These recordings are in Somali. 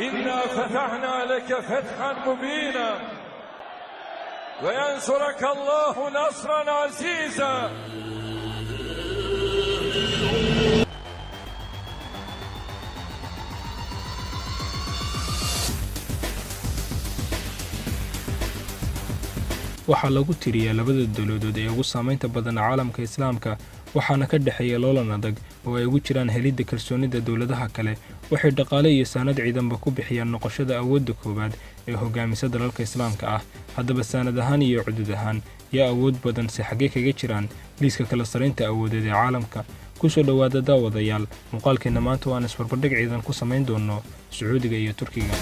إنا فتحنا لك فتحا مبينا وينصرك الله نصرا عزيزا. Waxaa lagu tiriyaa labada dowladood ee ugu saamaynta badan caalamka Islaamka, waxaana ka dhexeeya loolan adag oo ay ugu jiraan helidda kalsoonida dowladaha kale. Waxay dhaqaale iyo saanad ciidanba ku bixiyaan noqoshada awoodda koowaad ee hogaamisa dalalka Islaamka ah. Haddaba saanad ahaan iyo cudud ahaan yaa awood badan, se xaggee kaga jiraan liiska kala saraynta awoodeed ee caalamka? Kusoo dhowaada daawadayaal muuqaalkeenna maanta oo aan isbarbardhig ciidan ku samayn doono Sacuudiga iyo Turkiga.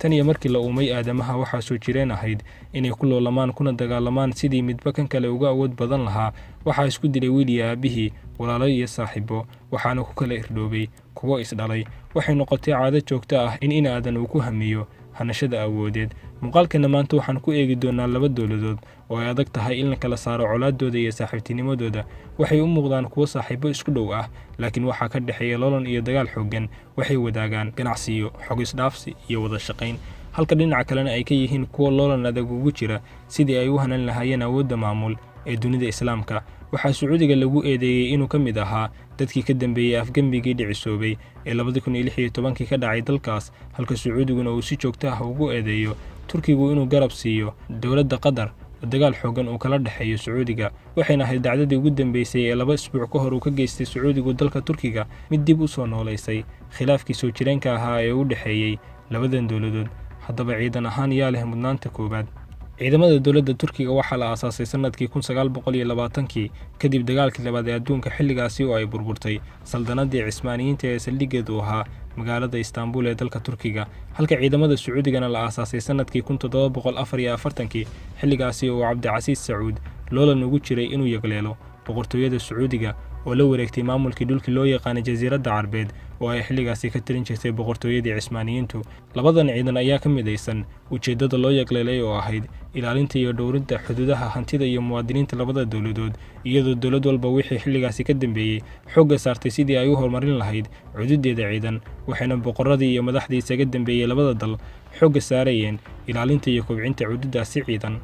Tan iyo markii la uumay aadamaha, waxaa soo jireen ahayd inay ku loolamaan kuna dagaalamaan sidii midba kan kale uga awood badan lahaa. Waxaa isku dilay wiil iyo aabihii, walaalo iyo saaxiibo, waxaana ku kala irdhoobay kuwo isdhalay. Waxay noqotay caado joogto ah in aadan uu ku hamiyo hanashada awoodeed. Muuqaalkeena maanta waxaan ku eegi doonaa laba dowladood oo ay adag tahay in la kala saaro colaadooda iyo saaxiibtinimadooda. Waxay u muuqdaan kuwo saaxiibo isku dhow ah, laakiin waxaa ka dhexeeya loolan iyo dagaal xooggan. Waxay wadaagaan ganacsiyo, xog isdhaafsi iyo wada shaqayn, halka dhinaca kalena ay ka yihiin kuwo loolan adag ugu jira sidii ay u hanan lahaayeen awoodda maamul ee dunida Islaamka. Waxaa Sacuudiga lagu eedeeyey inuu ka mid ahaa dadkii ka dambeeyey afgembigii dhicisoobay ee 2016kii ka dhacay dalkaas, halka Sacuudiguna uu si joogto ah ugu eedeeyo Turkigu inuu garab siiyo dowladda Qatar oo dagaal xooggan uu kala dhexeeyo Sacuudiga. Waxayna ahayd dhacdadii ugu dambeysay ee 2 isbuuc ka hor uu ka geystay Sacuudigu dalka Turkiga mid dib u soo noolaysay khilaafkii soo jireenka ahaa ee u dhexeeyey labadan dowladood. Haddaba ciidan ahaan yaa leh mudnaanta koowaad? Ciidamada dowladda Turkiga waxaa la aasaasay sanadkii 1920kii kadib dagaalkii labaad ee adduunka, xilligaasi oo ay burburtay saldanadii Cismaaniyiinta ee saldhiggeedu ahaa magaalada Istaanbul ee dalka Turkiga, halka ciidamada Sacuudigana la aasaasay sanadkii 1744kii, xilligaasi oo Cabdicasiis Sacuud loolan ugu jiray inuu yagleelo boqortooyada Sacuudiga oo la wareegtay maamulkii dhulkii loo yaqaanay Jasiiradda Carbeed oo ay xilligaasi ka tirin jirtay boqortooyadii Cismaaniyiintu. Labadan ciidan ayaa ka midaysan ujeeddada loo yagleelay oo ahayd ilaalinta iyo dhowrinta xuduudaha, hantida iyo muwaadiniinta labada dowladood, iyadoo dowlad walba wixii xilligaasi ka dambeeyey xoogga saartay sidii ay u horumarin lahayd cududeeda ciidan. Waxayna boqorradii iyo madaxdii isaga dambeeyey labada dal xoogga saarayeen ilaalinta iyo kobcinta cududaasi ciidan.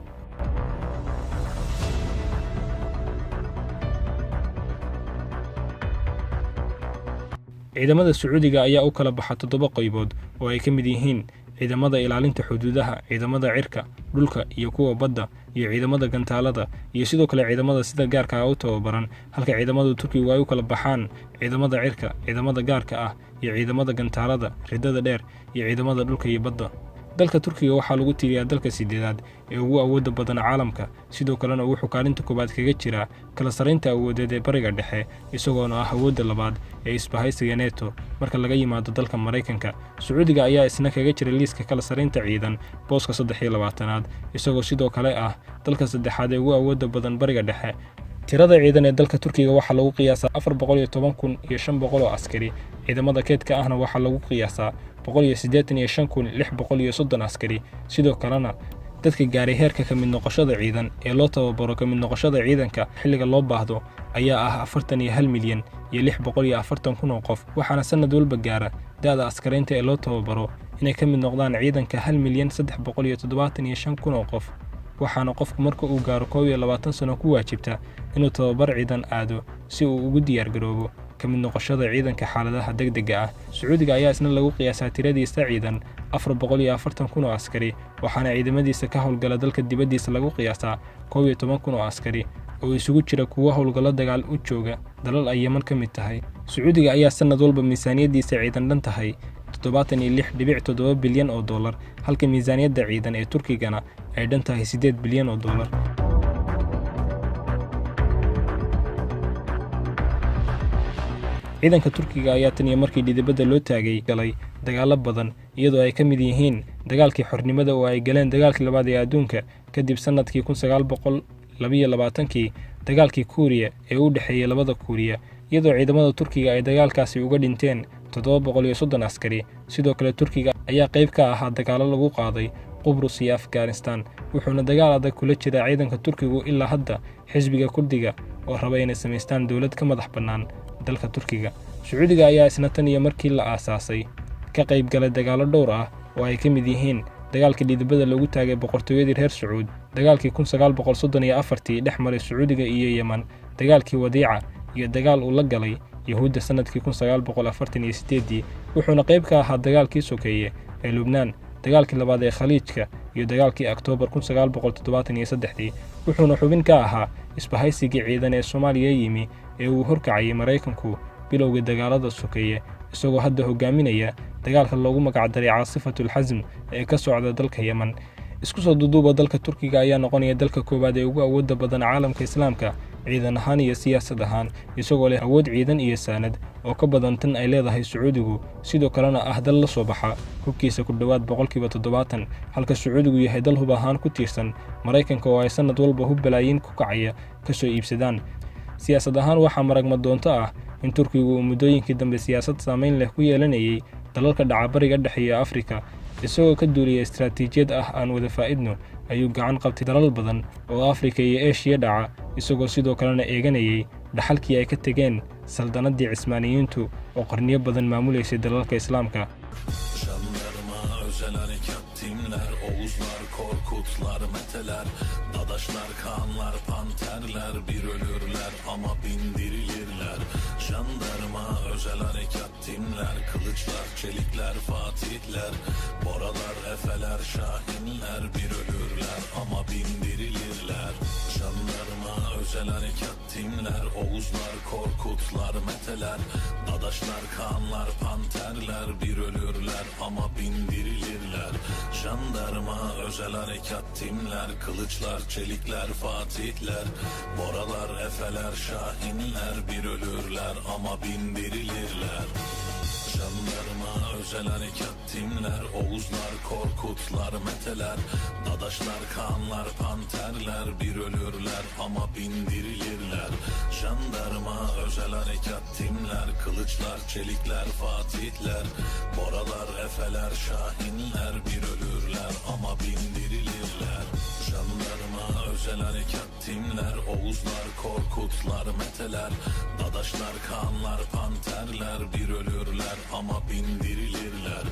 Ciidamada Sacuudiga ayaa u kala baxa 7 qaybood oo ay ka mid yihiin ciidamada ilaalinta xuduudaha, ciidamada cirka, dhulka iyo kuwa badda, iyo ciidamada gantaalada, iyo sidoo kale ciidamada sida gaarka ah u tababaran, halka ciidamada Turkigu ay u kala baxaan ciidamada cirka, ciidamada gaarka ah iyo ciidamada gantaalada riddada dheer iyo ciidamada dhulka iyo badda. Dalka Turkiga waxaa lagu tiriyaa dalka 8aad ee ugu awoodda badan caalamka, sidoo kalena wuxuu kaalinta koowaad kaga jiraa kala saraynta awoodeed ee Bariga Dhexe, isagoona ah awoodda labaad ee isbahaysiga NATO marka laga yimaado dalka Maraykanka. Sacuudiga ayaa isna kaga jira liiska kala saraynta ciidan booska 23aad, isagoo sidoo kale ah dalka 3aad ee ugu awoodda badan Bariga Dhexe. Tirada ciidan ee dalka Turkiga waxaa lagu qiyaasaa 410,500 oo askari, ciidamada keydka ahna waxaa lagu qiyaasaa 185,630 askari. Sidoo kalena dadka gaaray heerka ka mid noqoshada ciidan ee loo tababaro ka mid noqoshada ciidanka xilliga loo baahdo ayaa ah 41,640,000 oo qof, waxaana sanad walba gaara da'da askariinta ee loo tababaro inay ka mid noqdaan ciidanka 1,375,000 oo qof. Waxaana qofku marka uu gaaro 21 sano ku waajibta inuu tababar ciidan aado si uu ugu diyaar garoobo ka mid noqoshada ciidanka xaaladaha degdega ah. Sacuudiga ayaa isna lagu qiyaasaa tiradiisa ciidan 440,000 oo askari, waxaana ciidamadiisa ka howlgala dalka dibaddiisa lagu qiyaasaa 11,000 oo askari. oo isugu jira kuwo howlgallo dagaal u jooga dalal ay Yemen ka mid tahay. Sacuudiga ayaa sanad walba miisaaniyaddiisa ciidan dhan tahay 76.7 bilyan oo dollar, halka miisaaniyadda ciidan ee Turkigana ay dhan tahay 8 bilyan oo dollar. Ciidanka Turkiga ayaa tan iyo markii dhidibada loo taagay galay dagaallo badan, iyadoo ay ka mid yihiin dagaalkii xornimada oo ay galeen dagaalkii labaad ee adduunka kadib sanadkii 1922kii, dagaalkii Kuuriya ee u dhexeeyay labada Kuuriya, iyadoo ciidamada Turkiga ay dagaalkaasi uga dhinteen 730 askari. Sidoo kale Turkiga ayaa qayb ka ahaa dagaallo lagu qaaday Qubrus iyo Afghanistan, wuxuuna dagaal adag kula jiraa ciidanka Turkigu ilaa hadda xisbiga Kurdiga oo raba inay samaystaan dowlad ka madax bannaan dalka Turkiga. Sacuudiga ayaa isna tan iyo markii la aasaasay ka qayb galay dagaallo dhowr ah oo ay ka mid yihiin dagaalkii dhidibada lagu taagay boqortooyadii reer Sacuud, dagaalkii 1934tii dhex maray Sacuudiga iyo Yemen, dagaalkii Wadiica iyo dagaal uu la galay Yahuudda sanadkii 1948dii, wuxuuna qayb ka ahaa dagaalkii sokeeye ee Lubnaan, dagaalkii labaad ee Khaliijka iyo dagaalkii Oktoobar 1973dii, wuxuuna xubin ka ahaa isbahaysigii ciidan ee Soomaaliya yimi ee uu horkacayay Maraykanku bilowgii dagaalada sokeeye, isagoo hadda hogaaminaya dagaalka loogu magacdaray Caasifatul Xasm ee ka socda dalka Yemen. Isku soo duuduuba, dalka Turkiga ayaa noqonaya dalka koowaad ee ugu awoodda badan caalamka Islaamka ciidan ahaan iyo siyaasad ahaan, isagoo leh awood ciidan iyo saanad oo ka badan tan ay leedahay Sacuudigu, sidoo kalena ah dal la soo baxa hubkiisa ku dhowaad 70%, halka Sacuudigu yahay dal hub ahaan ku tiirsan Maraykanka oo ay sanad walba hub balaayiin ku kacaya ka soo iibsadaan. Siyaasad ahaan waxaa maragma doonto ah in Turkigu uu muddooyinkii dambe siyaasad saameyn leh ku yeelanayay dalalka dhaca Bariga Dhexe iyo Afrika, isagoo ka duulaya istaraatiijiyad ah aan wada faa'idno ayuu gacan qabtay dalal badan oo Afrika iyo Eeshiya dhaca, isagoo sidoo kalena eeganayay dhaxalkii ay ka tegeen saldanadii Cismaaniyiintu oo qarniyo badan maamulaysay dalalka Islaamka. Jandarma, özel harekat timler, Oğuzlar, Korkutlar, Meteler, Dadaşlar, Kaanlar, Panterler, bir ölürler ama bindirilirler. Jandarma, özel harekat timler, kılıçlar, çelikler, Fatihler, Boralar, Efeler, Şahinler, bir ölürler ama bindirilirler. Jandarma, özel harekat timler, Oğuzlar, Korkutlar, Meteler, Dadaşlar, Kaanlar, Panterler, bir ölürler ama bindirilirler. Jandarma, özel harekat timler, kılıçlar, çelikler, Fatihler, Boralar, Efeler, Şahinler, bir ölürler ama bindirilirler. Jandarma, özel harekat timler, Oğuzlar, Korkutlar, Meteler, Dadaşlar, Kaanlar, Panterler, bir ölürler ama bindirilirler. Jandarma, özel harekat timler, kılıçlar, çelikler, Fatihler, Boralar, Efeler, Şahinler, bir ölürler ama bindirilirler. Jandarma, özel harekat timler, Oğuzlar, Korkutlar, Meteler, Dadaşlar, Kaanlar, Panterler, bir ölürler ama bindirilirler.